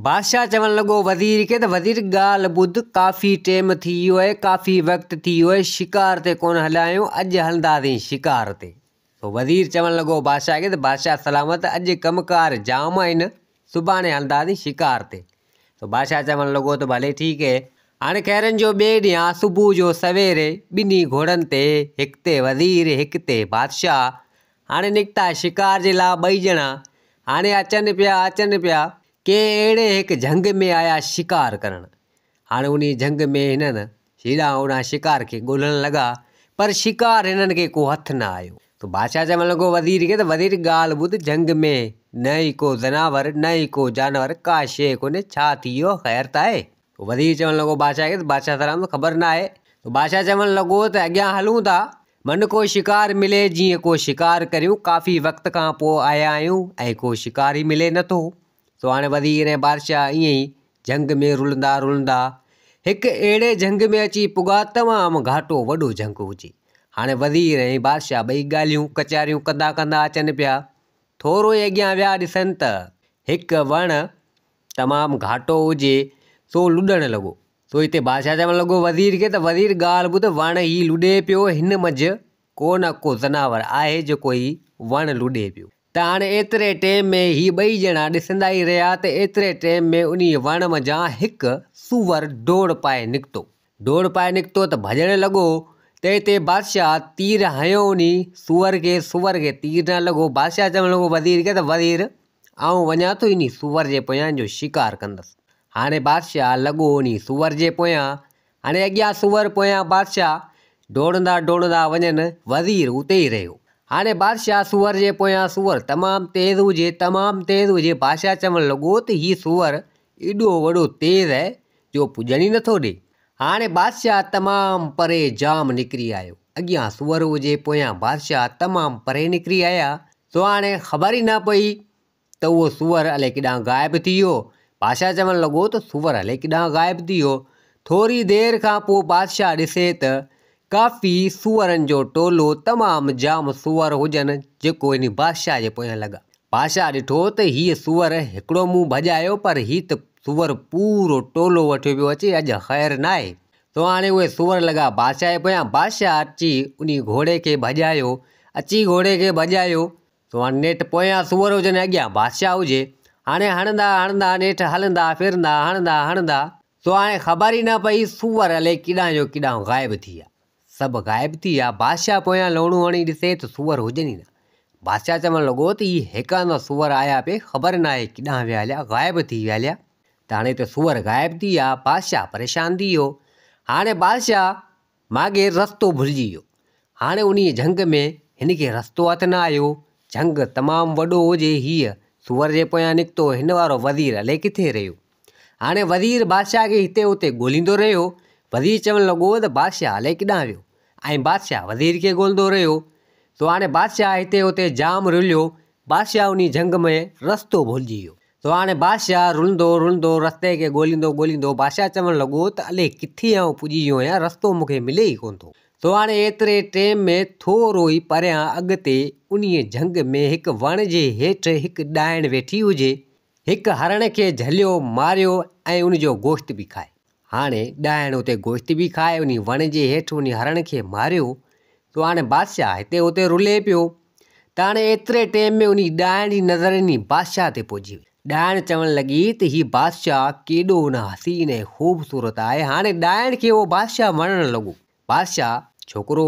بادشاهه چوڻ لڳو وزير کي ته وزير ڳالهه ٻڌ، ڪافي ٽيم ٿي ويو آهي، ڪافي وقت ٿي ويو آهي، شڪار تي ڪونه هليا آهيون، اڄ هلنداسين شڪار تي. سو وزير چوڻ لڳو بادشاهه کي ته بادشاهه سلامت، اڄ ڪم ڪار جام آهن، سڀاڻي هلنداسين شڪار تي. سو بادشاهه چوڻ لڳو ته ڀلي ٺيڪ آهي. هاڻي خيرن جو ٻئي ڏينهن صبح جو سويري ٻنهي گهوڙن تي، هڪ تي وزير هڪ تي بادشاهه، هاڻي نڪتا شڪار جي لاء ٻئي ڄڻا. هاڻي اچن پيا اچن پيا، ڪي اهڙي هڪ جهنگ ۾ آيا شڪار ڪرڻ. هاڻي انهي جهنگ ۾ هنن هيڏانهن هوڏانهن شڪار کي ڳولڻ لڳا، پر شڪار هنن کي ڪو هٿ نه آيو. سو بادشاهه چوڻ لڳو وزير کي ته وزير ڳالهه ٻڌ، جهنگ ۾ نه ئي ڪو زناور، نه ئي ڪو جانور، ڪا شيء ڪونهي، ڇا ٿي ويو، خير ته آهي؟ وزير چوڻ لڳو بادشاهه کي ته بادشاهه سلامت خبر نه آهي. بادشاهه چوڻ لڳو ته اڳيان هلون ٿا، من ڪو شڪار ملي جيئن ڪو شڪار ڪريون، ڪافي وقت کان پوء آيا آهيون ۽ ڪو شڪار ئي ملي نٿو. سو هاڻي وزير ۽ بادشاهه ائين ئي جهنگ ۾ رلندا رلندا هڪ اهڙي جهنگ ۾ اچي پڳا تمام گهاٽو وڏو جهنگ هجي. هاڻي وزير ۽ بادشاهه ٻئي ڳالهيون ڪچهريون ڪندا ڪندا اچن پيا. ٿورو ئي اڳيان ويا ڏسن ته هڪ وڻ تمام گهاٽو هجي سو لڏڻ لڳو. سو هتي بادشاهه چوڻ لڳو وزير کي ته وزير ڳالهه ٻڌ وڻ هي لڏي پيو هن منجهه ڪو نه ڪو زناور آهي جيڪو هي وڻ لڏي پيو. ته هاڻي ايتري ٽيم ۾ هي ٻئي ڄڻا ڏسندا ئي رهيا ته ايتري ٽيم ۾ انهي وڻ منجهان هڪ سوئر ڊوڙ پائي نڪتو. ڊوڙ پائي نڪتو ته ڀڄڻ لڳو ته هتي بادشاهه تير هنيو انهي سوئر کي سوئر کي تير نه لڳو بادشاهه چوڻ لڳو وزير کي ته وزير آئون وڃان ٿو انهي سوئر جي پويان جو شڪار ڪندس. هاڻي بادشاهه لڳو انهي سوئر جي پويان. هاڻي اڳيان سوئر پويان بادشاهه. ڊوڙندا ڊوڙندا وڃن، وزير اتي ئي رهيو. هاڻي بادشاهه سوئر جي پويان، سوئر تمام تيز هجي، تمام تيز هجي. بادشاهه چوڻ لڳو ته هي سوئر ايڏو وڏو تيز آهي جو پڄڻ ئي نٿو ڏي. هاڻي بادشاهه تمام پري جام نڪري آيو. اڳيان سوئر هجي، پويان بادشاهه تمام پري نڪري آيا. سو هاڻي خبر ئي نه پئي ته اهو سوئر الائي ڪيڏانهن غائب ٿي ويو. بادشاهه چوڻ لڳو ته سوئر الائي ڪيڏانهن غائب ٿي ويو. ٿوري دير کان پوء بادشاهه ڏسي ته ڪافي سوئرن جو ٽولو تمام جام سوئر هجن جيڪو انهي بادشاهه جي پويان لڳا. بادشاهه ڏٺو ته هيء سوئر هڪڙو مون ڀڄايو پر هي ته سوئر پورو ٽولو وٺيو پيو اچي اڄ خير ناهي. سو هاڻي اهي سوئر لڳا بادشاهه جي پويان. بادشاهه اچي انهي گهوڙي کي ڀڄايو، اچي گهوڙي کي ڀڄايو. سو هاڻي نيٺ پويان سوئر هجن ۽ اڳيان بادشاهه هجي. هاڻي هڻندا هڻندا نيٺ هلندا ڦرندا هڻندا هڻندا. سو هاڻي خبر ئي نه پئي سوئر الائي ڪيڏانهن جو ڪيڏانهن غائب ٿي ويا. سڀ غائب ٿي ويا. بادشاهه پويان لوڻو هڻي ڏسي ته سوئر هجن ئي نه. بادشاهه چوڻ لڳو ته هي هيڪاندا سوئر آيا پئي خبر ناهي ڪيڏانهن ويا هليا غائب ٿي ويا هليا. ته هاڻي ته سوئر غائب ٿي ويا. بادشاهه پريشان ٿي ويو. هاڻي بادشاهه ماڳهين رستو ڀلجي ويو. هاڻي انهيء جهنگ ۾ هن کي رستو هٿ نه آيو. جهنگ تمام وڏو هجي، هيء سوئر جي پويان نڪتو، هن وارو وزير الائي ڪٿي رهيو. هاڻي وزير بادشاهه کي هتي هتي ڳوليندو رهيو. وزير چوڻ لڳو ته بادشاهه الائي ڪيڏانهن ويو ۽ بادشاهه وزير کي ڳولندو رهيو. سو هاڻي بادشاهه هتي هتي جام رليو. بادشاهه انهيء جهنگ ۾ رستو ڀلجي ويو. سو هاڻي بادشاهه رلندو رلندو رستي کي ڳوليندو ڳوليندو بادشاهه چوڻ لڳو ته الائي ڪٿي آئون پڄي ويو آهيان رستو مون کي ملي ئي ڪونه ٿو. سو هاڻي ايتري ٽيم ۾ ٿورو ئي پريان اڳتي انهيء جهنگ ۾ هڪ وڻ جي هيٺ هڪ ڏائڻ ويٺي هجي. هڪ هرڻ کي جهليو ماريو ۽ ان جو گوشت به کائي. هاڻي ڏائڻ اتي گوشت به کائي انهي وڻ جي هيٺ انهي هرڻ کي ماريو سو هاڻي بادشاهه هتي هتي رلي پيو ته هاڻي ايتري ٽيم ۾ انهي ڏائڻ جي نظر انهي بادشاهه تي پئجي وئي. ڏائڻ چوڻ لڳي ته هي بادشاهه ڪيڏو نه حسين ۽ خوبصورت آهي هاڻي ڏائڻ کي اهو بادشاهه وڻڻ لڳو. بادشاهه ڇوڪرو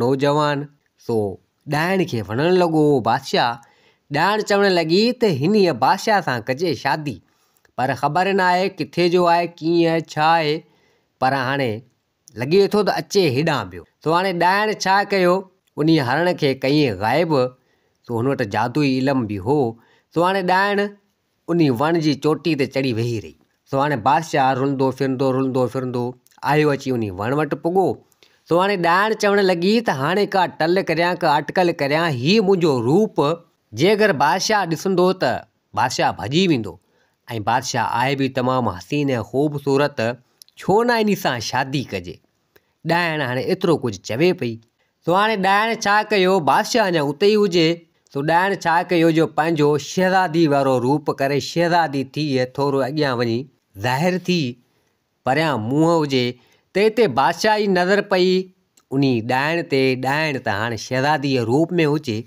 نوجوان سو ڏائڻ کي وڻڻ لڳو. بادشاهه ڏائڻ چوڻ لڳي ته هنيء بادشاهه سان ڪجي شادي، پر خبر ناهي ڪٿي جو آهي، ڪيئن آهي، ڇا آهي، پر هاڻي لڳي ٿو ته اچي هيڏانهن پيو. سو هاڻي ڏائڻ ڇا ڪيو، انهيء هرڻ کي ڪيئين غائب، سو هن وٽ جادوئي علم به هو، سو هاڻي ڏائڻ انهي وڻ جي چوٽي تي چڙهي ويهي رهي. سو هاڻي بادشاهه رلندو ڦرندو رلندو ڦرندو آيو اچي انهي وڻ وٽ پڳو. سو هاڻي ڏائڻ چوڻ لڳي ته هاڻي ڪا ٽل ڪريان ڪا اٽڪل ڪريان هي منهنجو روپ جيڪر بادشاهه ڏسندو ته بادشاهه ڀڄي ويندو ۽ بادشاهه آهي به تمام حسين ۽ خوبصورت ڇو نه انهي سان شادي ڪجي. ڏائڻ هاڻي ايترو ڪجهه چوي پئي. سو هاڻي ڏائڻ ڇا ڪيو، بادشاهه اڃا اتي ئي هجي. سو ڏائڻ ڇا ڪيو جو پنهنجو شهزادي وارو روپ ڪري شهزادي ٿي ٿورو اڳيان وڃي ظاهر ٿي، پريان منهن هجي ته اتي بادشاهه جي نظر پئي انهي ڏائڻ تي، ڏائڻ ته هاڻ شهزادي جي روپ ۾ هجي.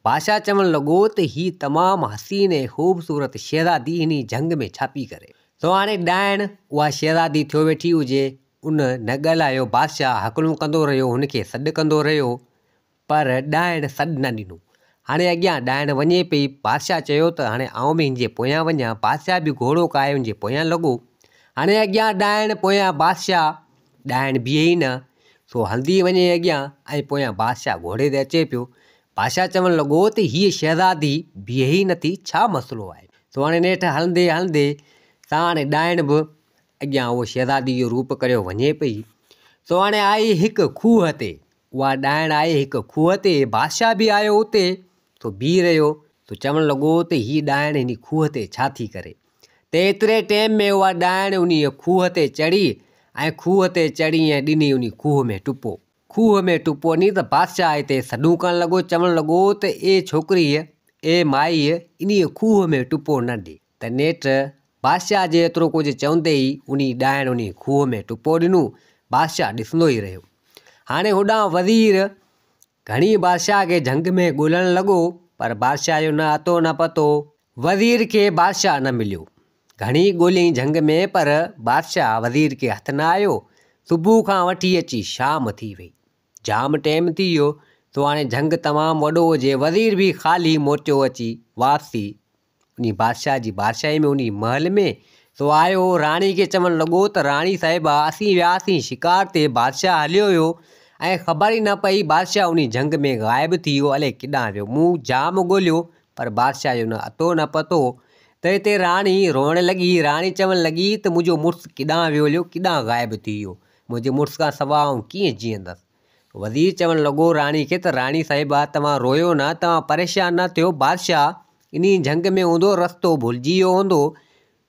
بادشاهه چوڻ لڳو ته هي تمام حسين ۽ خوبصورت شهزادي هني جهنگ ۾ ڇا پئي ڪري؟ سو هاڻي ڏائڻ اها شهزادي ٿيو ويٺي هجي، ان نه ڳالهايو، بادشاهه هڪلون ڪندو رهيو، هن کي سڏ ڪندو رهيو، پر ڏائڻ سڏ نه ڏنو. هاڻي اڳيان ڏائڻ وڃي پئي. بادشاهه چيو ته هاڻي آئون به هن جي پويان وڃان. بادشاهه به گهوڙو ڪاهي هن جي پويان لڳو. هاڻي اڳيان ڏائڻ پويان بادشاهه. ڏائڻ بيهي ئي نه، سو هلندي وڃي اڳيان ۽ پويان بادشاهه گهوڙي تي اچي پيو. بادشاهه چوڻ لڳو ته هيء شهزادي بيهي ئي نٿي، ڇا مسئلو آهي؟ سو هاڻي نيٺ هلندي هلندي ساڻ ڏائڻ به اڳيان اهو شهزادي جو روپ ڪريو وڃي پئي. سو هاڻي آئي هڪ کوهه تي. اها ڏائڻ آئي هڪ کوهه تي، بادشاهه به آيو اتي، سو بيهي رهيو، سو چوڻ لڳو ته هيء ڏائڻ هن کوهه تي ڇا ٿي ڪري؟ ته ايتري ٽيم ۾ اها ڏائڻ انهيء کوهه تي چڙهي ۽ کوهه تي چڙهي ۽ ڏني انهي کوهه ۾ ٽپو. کوهه ۾ ٽپو ڏني ته بادشاهه اتي سڏون ڪرڻ لڳو، چوڻ لڳو ته اي ڇوڪريء، اي مائيء، انهيء کوهه ۾ ٽپو نه ڏي. ته نيٺ بادشاهه جي ايترو ڪجهه چوندي ئي انهي ڏائڻ انهي کوهه ۾ ٽپو ڏنو. بادشاهه ڏسندو ئي رهيو. هاڻي هوڏانهن وزير گهڻي بادشاهه کي جهنگ ۾ ڳولڻ لڳو، پر بادشاهه جو نه اتو نه پتو. وزير کي بادشاهه نه مليو. گهڻي ڳوليائين جهنگ ۾ پر بادشاهه وزير کي هٿ نه آيو. صبح کان وٺي اچي شام ٿي وئي. جام ٽيم ٿي ويو، سو هاڻي جهنگ تمام وڏو هجي. وزير به خالي موٽيو اچي واپسي انهي بادشاهه جي بادشاهي ۾ انهي محل ۾ سو آيو. راڻي کي چوڻ لڳو ته راڻي صاحبه اسين وياسين شڪار تي، بادشاهه هليو ويو ۽ خبر ئي نه پئي، بادشاهه انهي جهنگ ۾ غائب ٿي ويو، الائي ڪيڏانهن ويو، مون جام ڳوليو پر بادشاهه جو نه اتو نه پتو. ته هتي راڻي روئڻ لڳي، راڻي چوڻ لڳي ته منهنجو مڙس ڪيڏانهن ويو هليو، ڪيڏانهن غائب ٿي ويو، منهنجي مڙس کان سوا آئون ڪيئن جيئندس. وزير چوڻ لڳو راڻي کي ته راڻي صاحبه توهان روئيو نه، توهان پريشان نه ٿيو، بادشاهه انهي جهنگ ۾ هوندو، رستو ڀلجي ويو هوندو،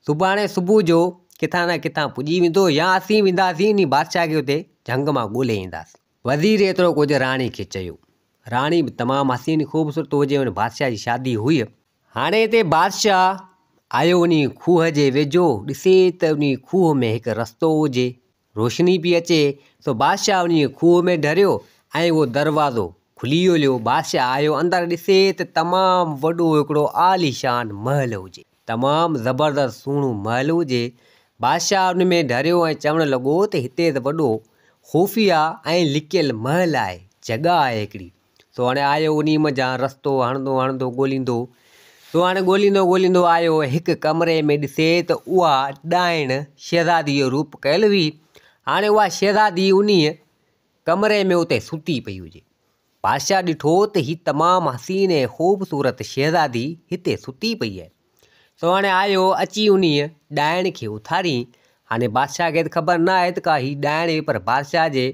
سڀاڻي صبح جو ڪٿان نه ڪٿان پڄي ويندو يا اسين وينداسين انهي بادشاهه کي اتي جهنگ مان ڳولي اينداسين. وزير ايترو ڪجهه راڻي کي چيو. راڻي به تمام حسين خوبصورت هجي ان بادشاهه جي شادي هئي. هاڻي هتي بادشاهه آيو انهي کوهه جي ويجهو، ڏسي ته انهي کوهه ۾ هڪ رستو هجي، روشني پئي اچي، سو بادشاهه انهيء کوهه ۾ ڍريو ۽ اهو دروازو کلي ويو. بادشاهه آيو اندر ڏسي ته تمام وڏو هڪڙو عاليشان محل هجي. تمام زبردست سهڻو محل هجي. بادشاهه ان ۾ ڍريو ۽ چوڻ لڳو ته هتي ته وڏو خفيه ۽ لڪيل محل آهي، جڳهه آهي هڪڙي. سو هاڻي آيو انهيء منجهان رستو هڻندو هڻندو ڳوليندو. سو هاڻي ڳوليندو ڳوليندو آيو هڪ ڪمري ۾ ڏسي ته اها ڏائڻ شهزادي جو روپ ڪيل هئي. هاڻي اها شهزادي انهيء ڪمري ۾ اتي ستي پئي هجي. بادشاهه ڏٺو ته هي تمام حسين ۽ خوبصورت شهزادي هتي ستي پئي آهي. سو هاڻي آيو اچي انهيء ڏائڻ کي اٿارين. هاڻي بادشاهه کي ته خبر نه آهي ته ڪا هي ڏائڻ هئي پر بادشاهه جي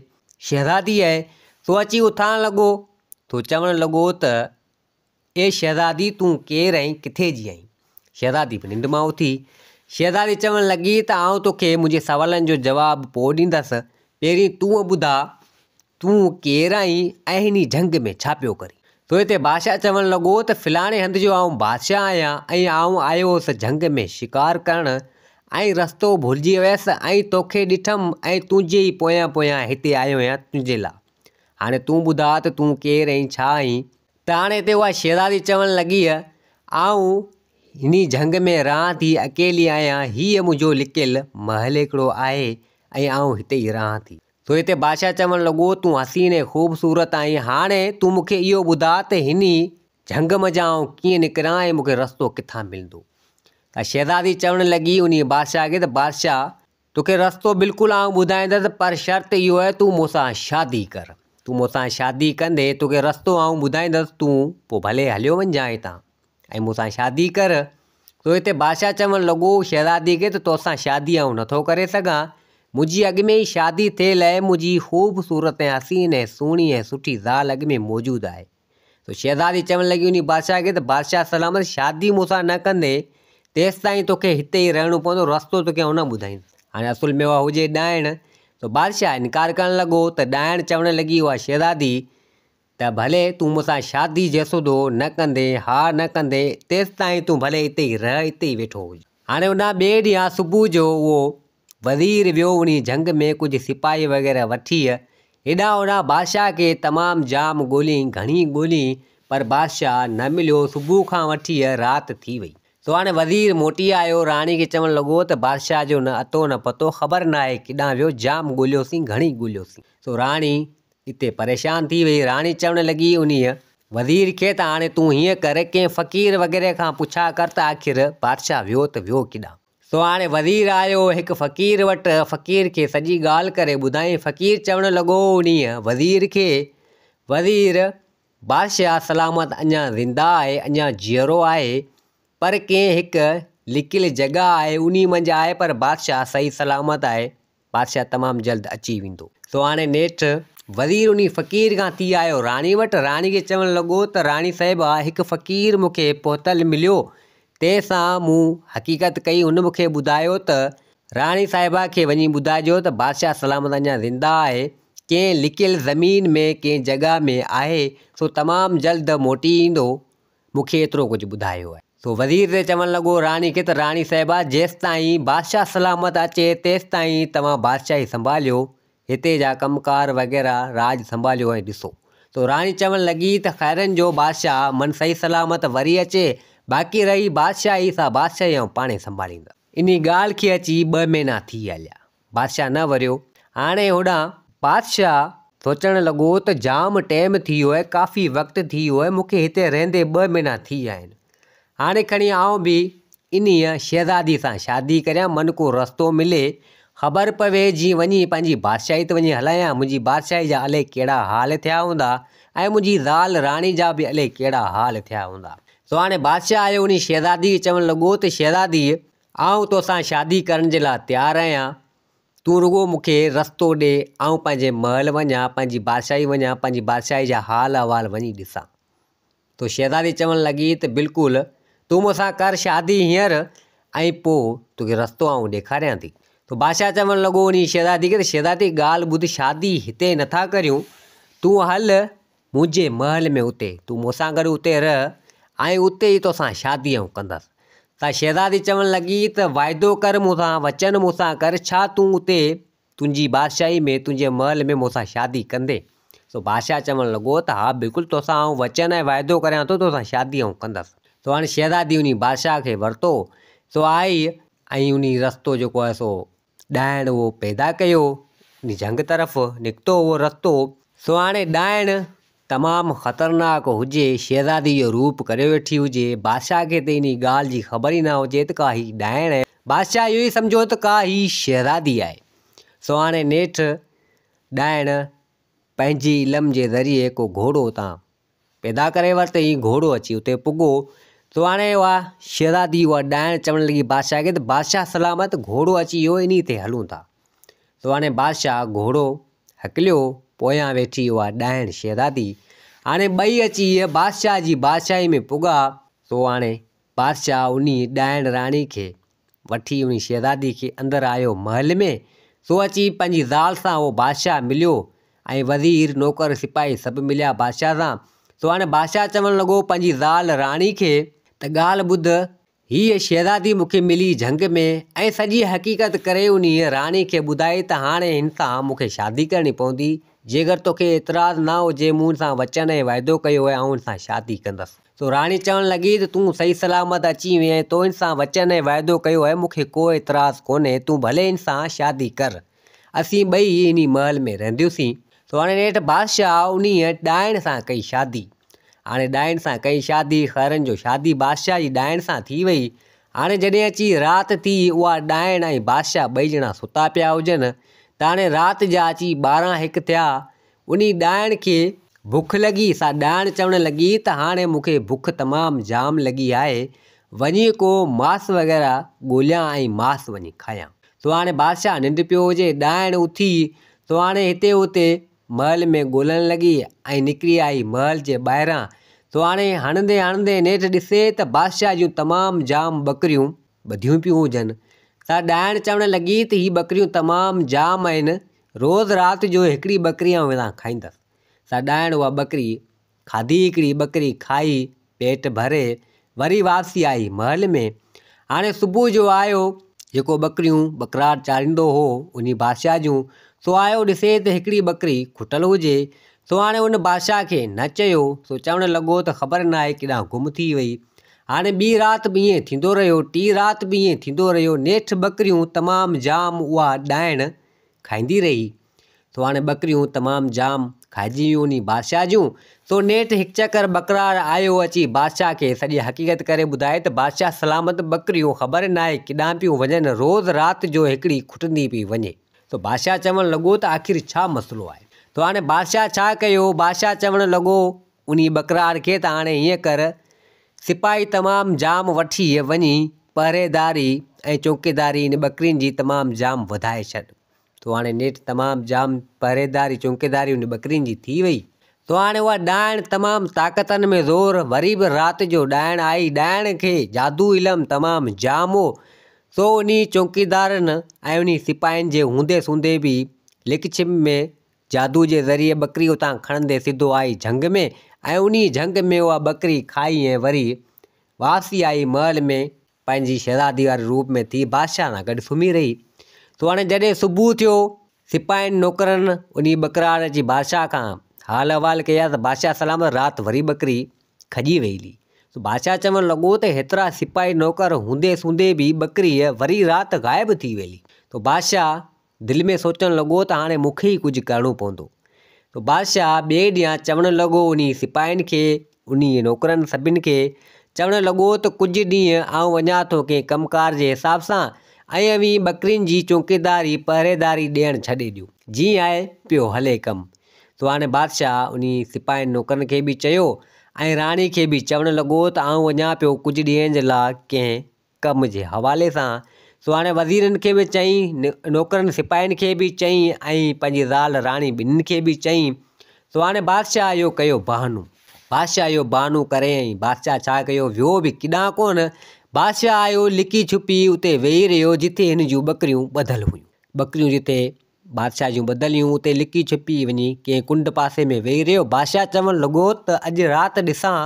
شهزادي آهي. سو اچي اٿارڻ لڳو. سو چوڻ لڳو ته اي شهزادي تون ڪير ۽ ڪٿي جي آهين؟ شهزادي به ننڊ مان اٿي. شهزادي چوڻ لڳي ته آئون توکي منهنجي سوالن جو جواب پوء ڏيندس، پهرين تون ٻڌاء تون ڪير آهين ۽ هن جهنگ ۾ ڇا پيو ڪرين؟ سو هتي بادشاهه چوڻ لڳو ته فلاڻي هنڌ جو آئون بادشاهه آهيان ۽ آئون آيو هوس جهنگ ۾ شڪار ڪرڻ ۽ رستو ڀلجي ويس ۽ توکي ڏٺم ۽ تنهنجي ئي پويان پويان هتي آيو آهيان تنهنجي لاء. هاڻي تون ٻڌاء ته تون ڪير ۽ ڇا آهين؟ ته هاڻي هتي اها شهزادي چوڻ لڳي، آئون هن جهنگ ۾ رهان ٿي، اڪيلي آهيان، هيء منهنجو لڪيل محل هڪڙو آهي ۽ آئون هتي ئي رهان ٿي. سو هتي بادشاهه چوڻ لڳو، تون حسين ۽ خوبصورت آهين، هاڻي تون مون کي اهو ٻڌاء ته هن جهنگ منجهان آئون ڪيئن نڪران ۽ مون کي رستو ڪٿان ملندو؟ ته شهزادي چوڻ لڳي انهيء بادشاهه کي ته بادشاهه! توکي رستو بلڪل آئون ٻڌائيندس، پر شرط اهو آهي تون مون سان شادي ڪر. تون مون سان شادي ڪندين، توکي رستو آئون ٻڌائيندس، تون پوء ڀلي هليو وڃجانء هتان. ۽ مون سان شادي ڪر. سو هتي بادشاهه چوڻ لڳو شهزادي کي ته توسان شادي آئون نٿو ڪري سگهان. منهنجي اڳ ۾ ئي شادي ٿيل آهي، منهنجي خوبصورت ۽ حسين ۽ سهڻي ۽ سٺي زال اڳ ۾ موجود آهي. سو شهزادي چوڻ لڳي انهي بادشاهه کي ته بادشاهه سلامت شادي مون سان نه ڪندين تيستائين توکي هتي ئي رهڻو پوندو، رستو توکي آئون نه ٻڌائيندس. هاڻي اصل ۾ اها هجي ڏائڻ. سو بادشاهه انڪار ڪرڻ لڳو ته ڏائڻ چوڻ لڳي اها شهزادي ته ته ڀلي تون مون سان شادي جيسوڌو نه ڪندين، ها نه ڪندين، تيستائين تون ڀلي اتي ئي رهه، اتي ئي ويٺو هج. هاڻي ان ٻئي ڏينهن صبح جو اهو وزير ويو انهي جهنگ ۾ ڪجهه سپاهي وغيره وٺي، هيڏانهن هوڏانهن بادشاهه کي تمام جام ڳوليائين، گهڻي ڳوليائين، پر بادشاهه نه مليو، صبح کان وٺي رات ٿي وئي. سو هاڻي وزير موٽي آيو، راڻي کي چوڻ لڳو ته بادشاهه جو نه اتو نه پتو، خبر ناهي ڪيڏانهن ويو، جام ڳوليوسين، گهڻي ڳوليوسين. سو راڻي اتي پريشان ٿي وئي. راڻي چوڻ لڳي انهيء وزير کي ته هاڻي تون هيئن ڪر، ڪنهن فقير وغيره کان پڇا ڪر ته آخر بادشاهه ويو ته ويو ڪيڏانهن؟ سو هاڻي وزير آيو هڪ فقير وٽ، فقير کي سڄي ڳالهه ڪري ٻڌائين. فقير چوڻ لڳو انهيء وزير کي، وزير! بادشاهه سلامت اڃا زنده آهي، اڃا جيئرو آهي، پر ڪنهن هڪ لڪيل جڳهه آهي، انهيء منجهه آهي، پر بادشاهه صحيح سلامت آهي. بادشاهه تمام جلد اچي ويندو. سو هاڻي نيٺ وزير انهي فقير کان ٿي آيو راڻي وٽ. راڻي کي چوڻ لڳو ته راڻي صاحبه هڪ فقير مون کي پهتل مليو، تنهن سان مون حقيقت ڪئي، هن مون کي ٻڌايو ته راڻي صاحبه کي وڃي ٻڌائجو ته بادشاهه سلامت اڃا زنده آهي، ڪنهن لڪيل زمين ۾ ڪنهن جڳهه ۾ آهي، سو تمام جلد موٽي ايندو. مون کي ايترو ڪجهه ٻڌايو آهي. سو وزير تي چوڻ لڳو راڻي کي ته راڻي صاحبه جيستائين بادشاهه سلامت اچي تيستائين توهان بادشاهي سنڀاليو، هتي جا ڪم ڪار وغيره راڄ سنڀاليو ۽ ڏسو. سو راڻي چوڻ لڳي ته خيرن جو بادشاهه من صحيح سلامت وري اچي، باقي رهي بادشاهي سا بادشاهي آئون پاڻهي سنڀاليندس. انهي ڳالهه کي اچي ٻه مهينا ٿي هليا. بادشاهه نه وريو. هاڻي هوڏانهن بادشاهه سوچڻ لڳو ته جام ٽيم ٿي ويو آهي، ڪافي وقت ٿي ويو آهي، مون کي هتي رهندي ٻه مهينا ٿي ويا آهن. هاڻي کڻي آئون به انهيء شهزادي سان شادي ڪريان، من ڪو رستو ملي، خبر پوي جيئن وڃي پنهنجي بادشاهي ته وڃي هلايان، منهنجي بادشاهي جا الائي ڪهڙا حال ٿيا هوندا ۽ منهنجي زال راڻي جا به الائي ڪهڙا حال ٿيا هوندا. سو هاڻي بادشاهه آيو انهيء شهزادي کي چوڻ لڳو ته شهزادي! آئون توسان شادي ڪرڻ جي لاء تيار آهيان، تون رڳو مون کي رستو ڏي، آئون پنهنجي محل وڃان، پنهنجي بادشاهي وڃان، پنهنجي بادشاهي جا حال احوال وڃي ڏسان. تو شهزادي چوڻ لڳي ته بلڪل، تون مون سان ڪر شادي هينئر ۽ پوء توکي رستو آئون ڏيکاريان ٿي. تو بادشاهه چوڻ لڳو انهيء شهزادي کي ته شهزادي ڳالهه ٻڌ، شادي هتي نٿا ڪريون، تون هل منهنجي محل ۾ اتي تون مون سان گڏ اتي رهه ۽ اتي ئي توسان شادي آئون ڪندس. ته شهزادي چوڻ لڳي ته واعدو ڪر مون سان، وچن مون سان ڪر، ڇا تون اتي تنهنجي بادشاهي ۾ تنهنجي محل ۾ مون سان شادي ڪندين؟ سو بادشاهه چوڻ لڳو ته ها بلڪل توسان آئون وچن ۽ واعدو ڪريان ٿو توسان شادي آئون ڪندس. سو هاڻي شهزادي انهي بادشاهه کي ورتو سو آئي ۽ انهي رستو جيڪو آهي سو ڏائڻ اهو پيدا ڪيو، جهنگ طرف نڪتو اهو رستو. سو هاڻي ڏائڻ تمام خطرناڪ هجي، شهزادي جو روپ ڪريو ويٺي هجي، بادشاهه کي ته انهي ڳالهه جي خبر ئي نه هجي ته ڪا هي ڏائڻ آهي. بادشاهه اهو ئي سمجهيو ته ڪا هي شهزادي آهي. سو هاڻي نيٺ ڏائڻ پنهنجي علم جي ذريعي ڪو گهوڙو اتان پيدا ڪري ورتائين، گهوڙو اچي اتي پڳو. سو هاڻي اها شهزادي اها ڏائڻ چوڻ لڳي بادشاهه کي ته بادشاهه سلامت گهوڙو اچي ويو انهي تي هلون ٿا. سو هاڻي بادشاهه گهوڙو هڪليو، پويان ويٺي اها ڏائڻ شهزادي. هاڻي ٻئي اچي بادشاهه جي بادشاهي ۾ پڳا. سو هاڻي بادشاهه انهي ڏائڻ راڻي کي وٺي انهي شهزادي کي اندر آيو محل ۾، سو اچي پنهنجي زال سان اهو بادشاهه مليو ۽ وزير، نوڪر، سپاهي سڀ مليا بادشاهه سان. سو هاڻي بادشاهه چوڻ لڳو پنهنجي زال راڻي کي ته ڳالهه ٻڌ، هيء شهزادي مون کي ملي جهنگ ۾ ۽ سڄي حقيقت ڪري انهيء راڻي کي ٻڌائي ته هاڻي هن سان مون کي شادي ڪرڻي پوندي، جيڪر توکي اعتراض نه هجي مون هن سان وچن ۽ وعدو ڪيو آهي آئون هن سان شادي ڪندس. سو راڻي چوڻ لڳي ته تون صحيح سلامت اچي وئين ۽ تو هن سان وچن ۽ وعدو ڪيو آهي، مون کي ڪو اعتراض ڪونهي، تون ڀلي هن سان شادي ڪر. اسين ٻئي انهي محل ۾ رهنديونسين. سو هاڻي نيٺ بادشاهه انهيء ڏائڻ سان ڪئي شادي. هاڻي ڏائڻ سان ڪئي شادي، خيرن جو شادي بادشاهه جي ڏائڻ سان ٿي وئي. هاڻي جڏهن اچي رات ٿي، اها ڏائڻ ۽ بادشاهه ٻئي ڄڻا ستا پيا هجن ته هاڻي رات جا اچي ٻارهن هڪ ٿيا، انهي ڏائڻ کي بک لڳي، سا ڏائڻ چوڻ لڳي ته هاڻي مون کي بک تمام جام لڳي آهي، وڃي ڪو ماس وغيره ڳوليان ۽ ماس وڃي کايان. سو هاڻي بادشاهه ننڊ پيو هجي، ڏائڻ اٿي، سو هاڻي هتي هتي محل ۾ ڳولڻ لڳي ۽ نڪري آئي محل جي ٻاهران، سو هاڻي هڻندي هڻندي نيٺ ڏسي ته بادشاهه جون تمام جام ٻڪريون ٻڌيون پيون هجن. سا ڏائڻ چوڻ لڳي ته هي ٻڪريون تمام جام آهن، روز رات جو هڪڙي ٻڪري آئون هتان کائيندس. سا ڏائڻ اها ٻڪري کاڌي هڪڙي ٻڪري کائي پيٽ ڀري وري واپسي آئي محل ۾. هاڻي صبح جو آيو جيڪو ٻڪريون ٻڪرار چاريندو هو انهي بادشاهه جون، سو آيو ڏسي ته هڪڙي ٻڪري کٽل هجي، سو هاڻي ان بادشاهه کي نه چيو، سو چوڻ لڳو ته خبر ناهي ڪيڏانهن گم ٿي وئي. هاڻي ٻي رات به ائين ٿيندو رهيو، ٽي رات به ائين ٿيندو رهيو، نيٺ ٻڪريون تمام جام اها ڏائڻ کائيندي رهي. سو هاڻي ٻڪريون تمام جام کائجي ويون انهي بادشاهه جون. سو نيٺ هڪ چڪر ٻڪرار آيو اچي بادشاهه کي سڄي حقيقت ڪري ٻڌائي ته بادشاهه سلامت ٻڪريون خبر ناهي ڪيڏانهن پيون وڃن روز رات جو هڪڙي کٽندي پئي وڃي. سو بادشاهه چوڻ لڳو ته آخر ڇا مسئلو آهي. سو هاڻي بادشاهه ڇا ڪيو بادشاهه چوڻ لڳو انهي ٻڪرار کي ته هاڻي هيئن ڪر سپاهي تمام جام وٺي وڃي پهريداري ۽ چوڪيداري ان ٻڪرين جي تمام جام وڌائي ڇڏ. سو هاڻي نيٺ تمام جام پهريداري چونڪيداري ان ٻڪرين جي ٿي وئي. سو هاڻي اها ڏائڻ تمام طاقتن ۾ زور، وري به رات جو ڏائڻ آئي، ڏائڻ کي جادو علم تمام جام هو، سو انهي چونڪيدارن ۽ انهي سپاهين جي هوندي سوندي به لڪ ڇپ ۾ جادو جي ذريعي ٻڪري اتان کڻندي سڌو آئي جهنگ ۾ ۽ انهي جهنگ ۾ اها ٻڪري کائي ۽ وري واپسي آئي محل ۾. پنهنجي شهزادي واري روپ ۾ ٿي بادشاهه سان گڏ سمهي رهي. سو هاڻي جڏهن صبح ٿيو، سپاهين نوڪرن انهي ٻڪرار اچي بادشاهه کان حال احوال ڪيا ته بادشاهه سلامت رات وري ٻڪري کڄي وئي هلي. سو بادشاهه چوڻ لڳو ته هيترا سپاهي نوڪر هوندي سوندي به ٻڪري وري رات غائب ٿي وئي هلي. سو بادشاهه دل ۾ سوچڻ لڳو ته هاڻي مون کي ئي ڪجهه ڪرڻو پوندو. سو بادشاهه ٻئي ڏينهن چوڻ لڳو انهي سپاهين کي، انهي نوڪرن سڀن کي چوڻ لڳو ته ڪجهه ڏينهن آئون وڃان ٿو ڪنهن ڪم ڪار جي حساب سان ۽ اوهين ٻڪرين جي چونڪيداري، پهريداري، ڏيڻ ڇڏي ڏيو. جيئن آهي پيو هلي ڪم. سو هاڻي بادشاهه انهي سپاهين نوڪرن کي به چيو ۽ راڻي کي به چوڻ لڳو ته آئون وڃان پيو ڪجهه ڏينهن جي لاء ڪنهن ڪم جي حوالي سان سو هاڻي وزيرن کي به چيائين، نوڪرن سپاهين کي به چيائين ۽ پنهنجي زال راڻي ٻنهين کي به چيائين. سو هاڻي بادشاهه اهو ڪيو بهانو. بادشاهه اهو بهانو ڪري ۽ بادشاهه ڇا ڪيو ويو به ڪيڏانهن ڪونه. بادشاهه آيو لڪي ڇپي اتي ويهي رهيو جتي هن جون ٻڪريون ٻڌل هيون. ٻڪريون جتي بادشاهه جون ٻڌل هيون اتي لڪي ڇپي وڃي ڪنهن ڪنڊ پاسي ۾ ويهي رهيو. بادشاهه چوڻ لڳو ته اڄ رات ڏسان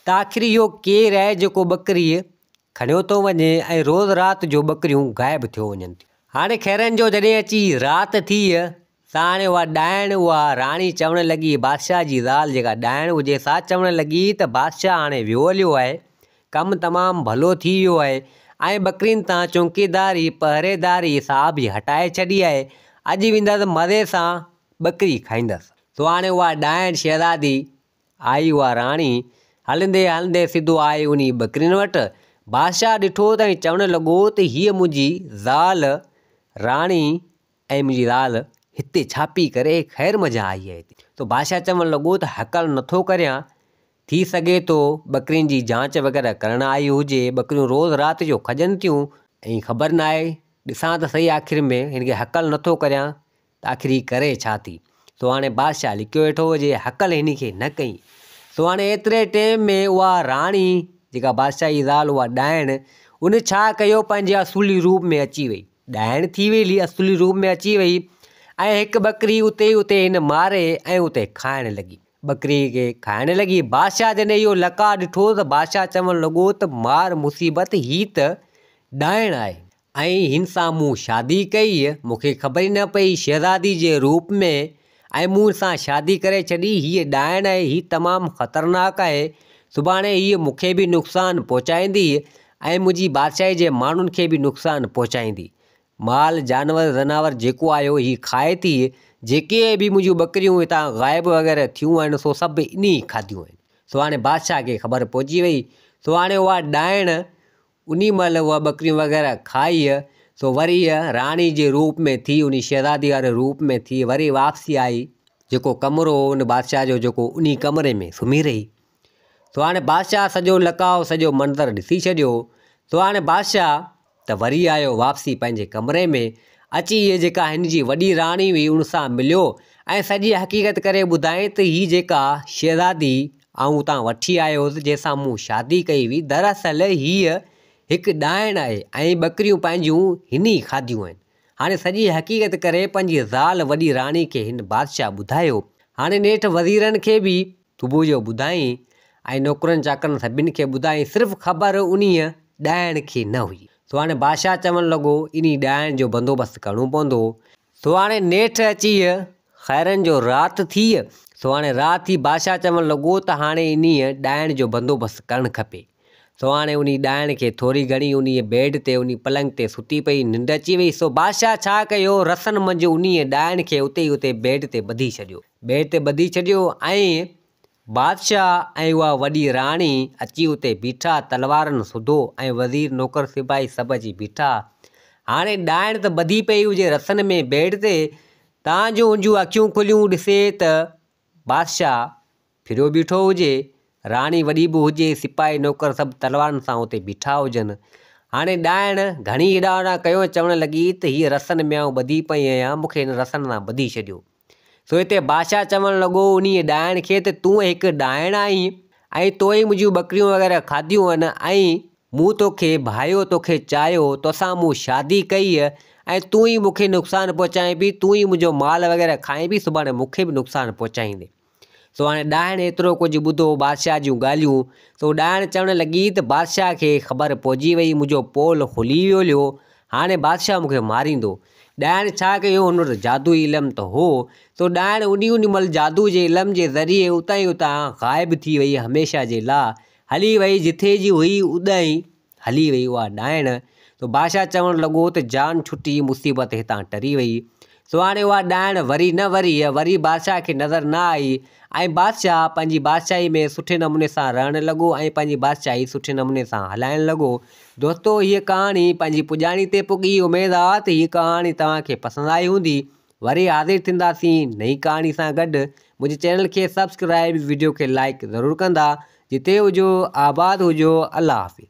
ته آخر اهو ڪير آهي جيڪو ٻڪريء کڻيو ٿو وڃي ۽ روز رات جو ٻڪريون غائب ٿيو وڃن ٿيون. هاڻي خيرن جو جڏهن اچي رات ٿي ته هاڻي اها ڏائڻ اها راڻي چوڻ لڳي بادشاهه جي زال جيڪا ڏائڻ هجي سا چوڻ لڳي ته بادشاهه هاڻي ويو هليو آهي ڪم تمام ڀلو ٿي ويو آهي ۽ ٻڪرين تان چونڪيداري پهريداري سا به هٽائي ڇڏي آهي اڄ ويندس مزي سان ٻڪري کائيندس. سو هاڻي اها ڏائڻ شهزادي آئي اها راڻي، هلندي هلندي سڌو آئي انهي ٻڪرين وٽ. بادشاهه ڏٺو ته ۽ چوڻ لڳو ته هيء منهنجي زال راڻي ۽ منهنجي زال هتي ڇا پئي ڪري، خير منجهان آئي آهي هتي. سو بادشاهه چوڻ لڳو ته هڪل نٿو ڪريان، ٿي سگهي ٿو ٻڪرين جي جانچ وغيره ڪرڻ آئي هجي، ٻڪريون روز رات جو کڄن ٿيون، ۽ خبر ناهي، ڏسان ته سهي آخر ۾ هن کي هڪل نٿو ڪريان، ته آخر هي ڪري ڇا ٿي؟ سو هاڻي بادشاهه لڪيو ويٺو هجي، هڪل هن کي نه ڪئي. سو هاڻي ايتري ٽيم ۾ اها راڻي، جيڪا بادشاهه جي زال اها ڏائڻ، ان ڇا ڪيو پنهنجي اصولي روپ ۾ اچي وئي. ڏائڻ ٿي وئي هلي اصولي روپ ۾ اچي وئي ۽ هڪ ٻڪري اتي ئي اتي هن ماري ۽ اتي کائڻ لڳي. ٻڪري کي کائڻ لڳي. بادشاهه جڏهن اهو لقاء ڏٺو ته بادشاهه چوڻ لڳو ته مار مصيبت هي ته ڏائڻ آهي. ۽ هن سان مون شادي ڪئي، مون کي خبر ئي نه پئي شهزادي جي روپ ۾ ۽ مون هن سان شادي ڪري ڇڏي، هيء ڏائڻ آهي، هي تمام خطرناڪ آهي، سڀاڻي هيء مون کي به نقصان پهچائيندي ۽ منهنجي بادشاهي جي ماڻهن کي به نقصان پهچائيندي. مال، جانور، زناور جيڪو آيو هي کائي ٿي، جيڪي به منهنجون ٻڪريون هتان غائب وغيره ٿيون آهن سو سڀ انهي کاڌيون آهن. سو هاڻي بادشاهه کي خبر پهچي وئي، سو هاڻي اها ڏائڻ انهي مهل اها ٻڪريون وغيره کائي، سو وري راڻي جي روپ ۾ ٿي، انهي شهزادي واري روپ ۾ ٿي، وري واپسي آئي، جيڪو ڪمرو هو ان بادشاهه جو جيڪو انهي ڪمري ۾ سمهي رهي. سو هاڻي بادشاهه سڄو لقاء سڄو منظر ڏسي ڇڏيو. سو هاڻي بادشاهه ته وري آيو واپسي پنهنجي ڪمري ۾، اچي هيء جيڪا هن جي وڏي راڻي هئي ان سان مليو ۽ سڄي حقيقت ڪري ٻڌائين ته هي جيڪا شهزادي آئون اتان وٺي آيو هوس جنهن سان مون شادي ڪئي هئي، دراصل هيء هڪ ڏائڻ آهي ۽ ٻڪريون پنهنجيون هن ئي کاڌيون آهن. هاڻي سڄي حقيقت ڪري پنهنجي زال وڏي راڻي کي هن بادشاهه ٻڌايو. هاڻي نيٺ وزيرن کي به صبح جو ٻڌائين ۽ نوڪرن چاڪرن سڀن کي ٻڌائين صرف خبر انهيء ڏائڻ کي نه هئي. سو هاڻي بادشاهه چوڻ لڳو انهي ڏائڻ جو بندوبست ڪرڻو پوندو. سو هاڻي نيٺ اچي خيرن جو رات ٿي. سو هاڻي رات ٿي بادشاهه چوڻ لڳو ته هاڻي انهيء ڏائڻ جو بندوبست ڪرڻ کپي. سو هاڻي انهي ڏائڻ کي ٿوري گهڻي انهيء بيڊ تي انهي پلنگ تي ستي پئي ننڊ اچي وئي. سو بادشاهه ڇا ڪيو رسن منجهه انهيء ڏائڻ کي اتي ئي اتي بيڊ تي ٻڌي ڇڏيو. بيڊ تي ٻڌي ڇڏيو ۽ بادشاهه ۽ اها وڏي راڻي اچي اتي بيٺا تلوارن سوڌو ۽ وزير نوڪر سپاهي سڀ اچي بيٺا. هاڻي ڏائڻ ته ٻڌي پئي هجي رسن ۾ بيڊ تي تان جو هن جون اکيون کليون ڏسي ته بادشاهه ڦريو بيٺو هجي، راڻي وڏي به هجي، سپاهي نوڪر سڀ تلوارن سان اتي بيٺا هجن. هاڻي ڏائڻ گهڻي هيڏانهن هوڏانهن ڪيو ۽ چوڻ لڳي ته هيء رسن ۾ آئون ٻڌي پئي آهيان، مون کي هن رسن سان ٻڌي ڇڏيو. سو هتي بادشاهه چوڻ لڳو انهيء ڏائڻ کي ته تون هڪ ڏائڻ آهين ۽ تو ئي منهنجيون ٻڪريون وغيره کاڌيون آهن ۽ مون توکي ڀايو، توکي چاهيو، توسان مون شادي ڪئي ۽ تون ئي مون کي نقصان پهچائين پئي، تون ئي منهنجو مال وغيره کائين پئي، سڀاڻي مون کي به نقصان پهچائيندين. سو هاڻي ڏاهڻ ايترو ڪجهه ٻڌو بادشاهه جون ڳالهيون، سو ڏاهڻ چوڻ لڳي ته بادشاهه کي خبر پئجي وئي، منهنجو پول کلي ويو هليو، هاڻي بادشاهه مون کي ماريندو. ڏاهڻ ڇا ڪيو، هن وٽ جادوئي علم ته هو، سو ڏاهڻ انهي انهي مهل جادو جي علم جي ذريعي اتان ئي اتان غائب ٿي وئي، هميشه جي لا هلي وئي، جٿي جي هئي اڏائين هلي وئي اها ڏائڻ. سو بادشاهه چوڻ لڳو ته جان ڇٽي، مصيبت هتان ٽري وئي. سو هاڻي اها ڏائڻ وري نه وري، وري بادشاهه کي نظر نه آئي ۽ بادشاهه پنهنجي بادشاهي ۾ سٺي نموني سان رهڻ لڳو ۽ پنهنجي بادشاهي سٺي نموني سان هلائڻ لڳو. دوستو هيء ڪهاڻي پنهنجي پڄاڻي تي پڳي، اميد آ ته هيء ڪهاڻي توهان کي پسند آئي هوندي. وري حاضر ٿينداسين نئين ڪهاڻي سان گڏ. منهنجي چينل کي سبسڪرائب، وڊيو کي لائيڪ ضرور ڪندا. جتي هجو آباد هجو. الله حافظ.